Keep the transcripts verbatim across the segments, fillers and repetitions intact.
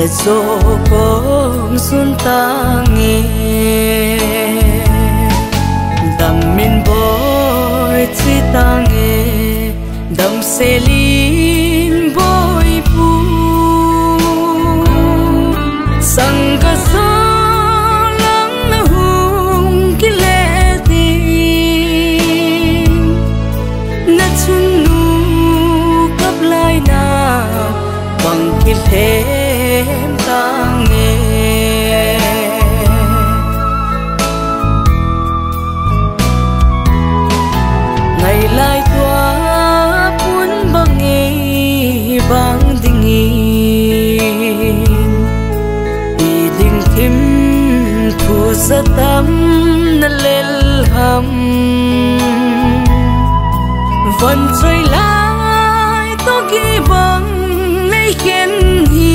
Jokom sun tange, dam min boi chi tange, damsel in boi pu. Sangkah solang na hung kile ding, na chunnu kap lai na bang kilhem tange. Ngailai tua pun bang e bang dingin, i ding thim thu sa tam na lel ham. Von choi lai to ki bang nei khen hi,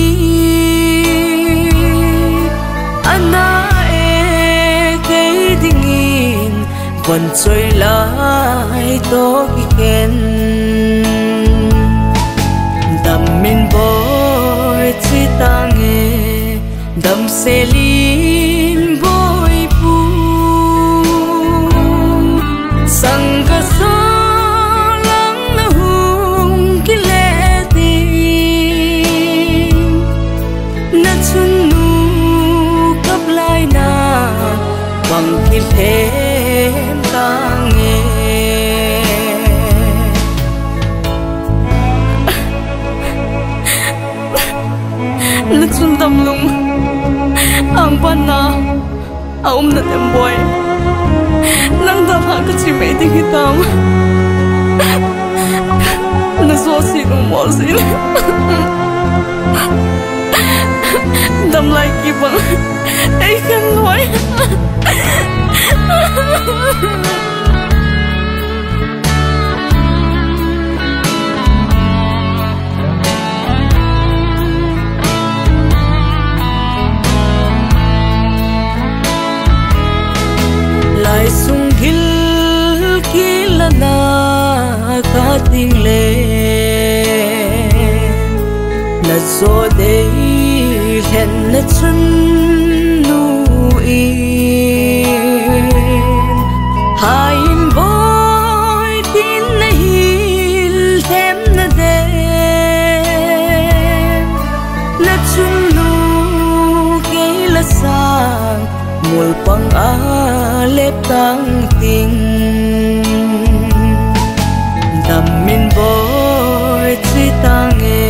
ana e kei dingin von choi lai to ki khen. Dam min boi chi tange, damsel in boi pu. Sangkah solang na hung kile ding, na chunnu kap lai na bang kilhem tange. Na chun damlung angpan na a um na tem boi. Nang dam ha ka chi mai ding hi tam. Na zo si nung mo si. Dam lai ki bang ei khen loi. Lai sung gil kilana ka ding le, na zo dei lhen na chunnu in, hai in boi tin na hil lhem na de. Na chunnu kei la sang mul pang a lep tang ting. Dam min boi chi tange,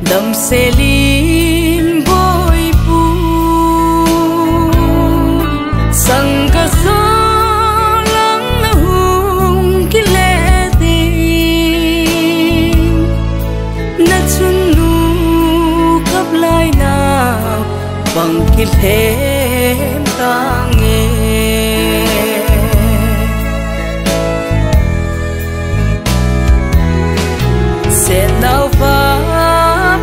damsel in boi pu. Sangkah solang na hung kile ding, na chunnu kap lai na bang kilhem tange. Senau va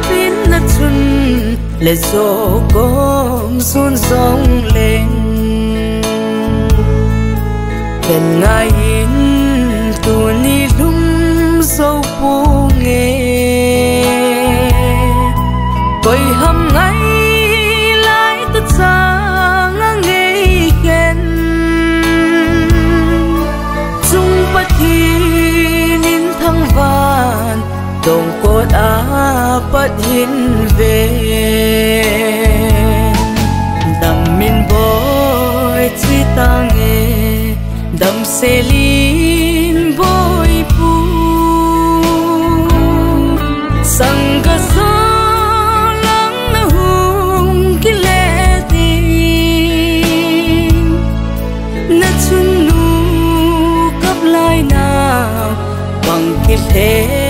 pin na chun le zo kom sun zong leng, ken ngai in tuni lum zo pu nge. Koi ham ngai lai ta chang a ngei ken, chung Pathen in thangvan dong kot a pat hin ve. Dam min boi chi tange, damsel in boi pu. Sangkah solang na hung kile ding, na chunnu kap lai na bang kilhem